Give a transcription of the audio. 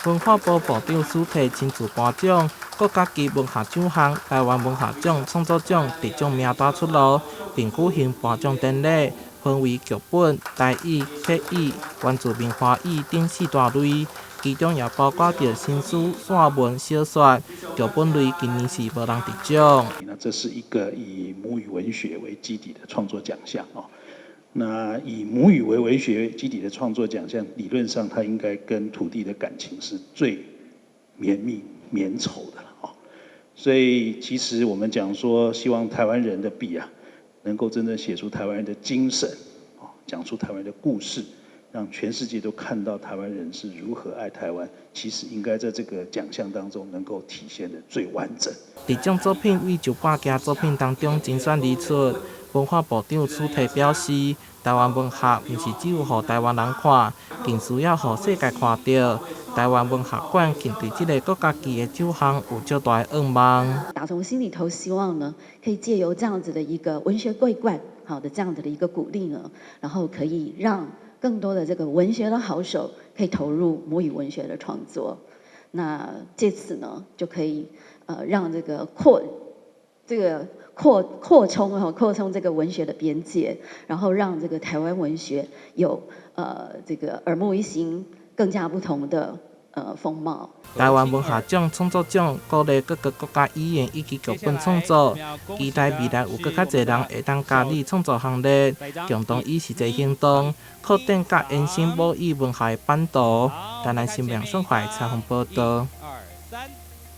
文化部部長蘇提親自頒獎，國家級文學獎項台灣文學獎創作獎得獎名單出爐，並舉行頒獎典禮，分為劇本、台語、客語、原住民華語等四大類，其中也包括著新詩、散文、小說。劇本類今年是無人得獎。那這是一個以母語文學為基底的創作獎項哦。那以母語為文學基底的創作獎項，理論上它應該跟土地的感情是最綿密、綿稠的了哦。所以其實我們講說，希望台灣人的筆啊，能夠真正寫出台灣人的精神，哦，講出台灣人的故事，讓全世界都看到台灣人是如何愛台灣。其實應該在這個獎項當中能夠體現得最完整。得獎作品為上百件作品當中精選而出。文化部長蘇提表示，台灣文學毋是只有予台灣人看，更需要予世界看著。台灣文學館更對這个國家級的獎項有足大的願望。打從心裡頭希望呢，可以借由這樣子的一個文學桂冠，好的這樣子的一個鼓勵呢，然後可以讓更多的這個文學的好手可以投入母語文學的創作。那借此呢，就可以讓這個擴充這個文學的邊界，然後讓這個台灣文學有這個耳目一新、更加不同的風貌。台灣文學獎創作獎鼓勵各個國家語言以及劇本創作，期待未來有閣較濟人會當加入創作行列，共同以實際行動擴展佮延伸母語文學的版圖。台南新聞雙懷採訪報導。